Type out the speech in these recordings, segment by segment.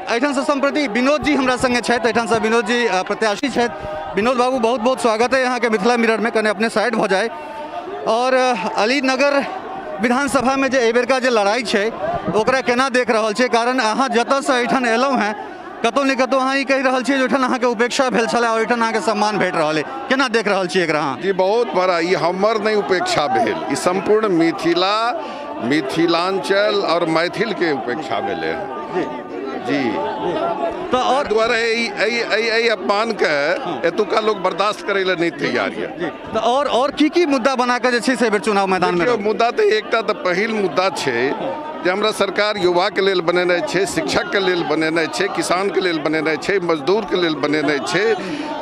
एहिठाम से सम्प्रति विनोद जी हमरा संगे छथि। एहिठाम से विनोद जी प्रत्याशी छथि। विनोद बाबू, बहुत बहुत स्वागत है यहाँ के मिथिला मिरर में। कने अपने साइड भऽ जाए। और अलीनगर विधानसभा में जे एहिबेरका जे लड़ाई छै ओकरा केना देख रहल छै? कारण अहाँ जतऽसँ एहिठाम एलहुँ हेँ कतौ ने कतौ अहाँ ई कहि रहल छियै जे ओहिठाम अहाँके उपेक्षा भेल छलै और एहिठाम अहाँके सम्मान भेट रहल है। केना देख रहल छियै एकरा अहाँ? जी, बहुत बड़ा ई हमर नहि उपेक्षा भेल, ई सम्पूर्ण मिथिला, मिथिलांचल और मैथिल के उपेक्षा भेलै हँ जी। तऽ और द्वारा एहि अपमान के एतुका लोग बर्दाश्त करै लए नहि तैयार यऽ। तऽ और की की मुद्दा बना कऽ जे छै से एहिबेर चुनाव मैदान में? मुद्दा तऽ एकटा तऽ पहिल मुद्दा छै जे हमरा सरकार युवाके लेल बनेने छै, शिक्षकके लेल बनेने छै, किसानके लेल बनेने छै, मजदूरके लेल बनेने छै।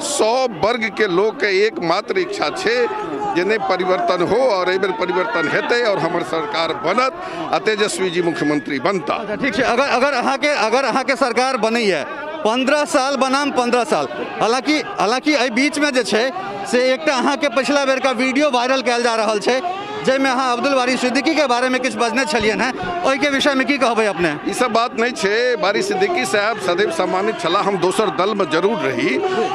सब वर्गके लोकके एकमात्र इच्छा छै जे नहि परिवर्तन हो, और एहि बेर परिवर्तन हेतै और हमर सरकार बनत आ तेजस्वी जी मुख्यमंत्री बनता। ठीक छै। अगर अहाँके सरकार बनैए 15 साल बनाम 15 साल, हालाँकि एहि बीचमे जे छै से एकटा अहाँके पछिला बेरका वीडियो वायरल कयल जा रहल छै जाहिमे अहाँ अब्दुल बारी सिद्दीकी के बारे में किछु बजने छलियनि हेँ, ओहिके विषयमे की कहबै अपने? ई सब बात नहीं छै। बारी सिद्दीकी साहब सदैव सम्मानित छलाह। हम दोसर दल में जरूर रही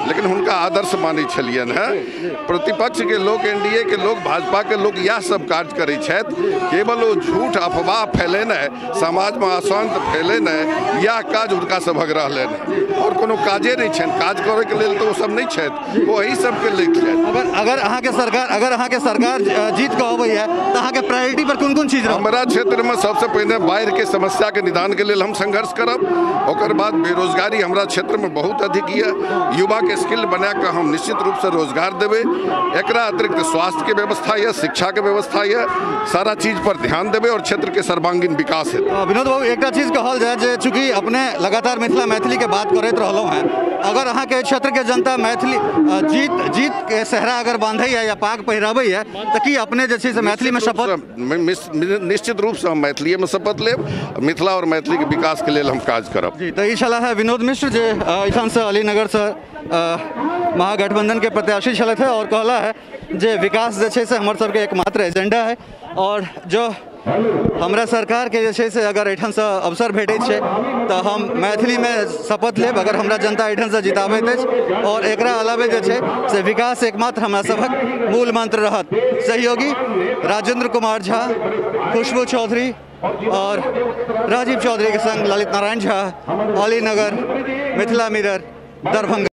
लेकिन हुनका आदर्श मानै छलियनि हेँ। प्रतिपक्ष के लोग, एनडीए के लोग, भाजपा के लोग यह सब कार्य करै छथि। केवल ओ झूठ अफवाह फैलेनाइ, समाजमे अशांत फैलेनाइ, यह काज हुनका सभक रहलनि हेँ और कोनो काजे नहि छनि। काज करैके लेल तऽ ओ सब नहि छथि, ओ एहि सबके लेल छथि। अगर अहाँके सरकार जीत कऽ अबैए तऽ अहाँके प्रायोरिटी पर कोन कोन चीज रहत? हमरा क्षेत्रमे सबसँ पहिने बाढ़िके समस्याके निदानके लेल हम संघर्ष करब। ओकर बाद बेरोजगारी हमरा क्षेत्रमे बहुत अधिक यऽ, युवाके स्किल बनाकऽ हम निश्चित रूपसँ रोजगार देबै। एकरा अतिरिक्त स्वास्थ्यके व्यवस्था यऽ, शिक्षाके व्यवस्था यऽ, सारा चीज पर ध्यान देबै और क्षेत्रके सर्वांगीण विकास हेतै। विनोद बाबू, एकटा चीज कहल जाय जे चूँकि अपने लगातार मिथिला मैथिलीके बात करैत रहलहुँ हेँ, अगर अहाँके क्षेत्रके जनता मैथिली जीत के सेहरा अगर बांधैए या पाग पहिराबैए तऽ की अपने जे छै से मैथिलीमे शपथ? निश्चित रूपसँ हम मैथिलीएमे शपथ लेब। मिथिला और मैथिलीके विकासके लेल हम काज करब। जी, तऽ ई छलाह है विनोद मिश्र जे एहिठामसँ अलीनगरसँ महागठबंधन के प्रत्याशी छलथि और कहला है जे विकास जे छै से हमर सबके एकमात्र एजेंडा है और जो हमरा सरकारके जे छै से अगर एहिठामसँ अवसर भेटै छै तऽ हम मैथिलीमे शपथ लेब अगर हमरा जनता एहिठामसँ जिताबैत अछि। और एकरा अलावे जे छै से विकास एकमात्र हमरा सभक मूल मंत्र रहत। सहयोगी राजेंद्र कुमार झा, खुशबू चौधरी और राजीव चौधरी के संग ललित नारायण झा, अलीनगर, मिथिला मिरर, दरभंगा।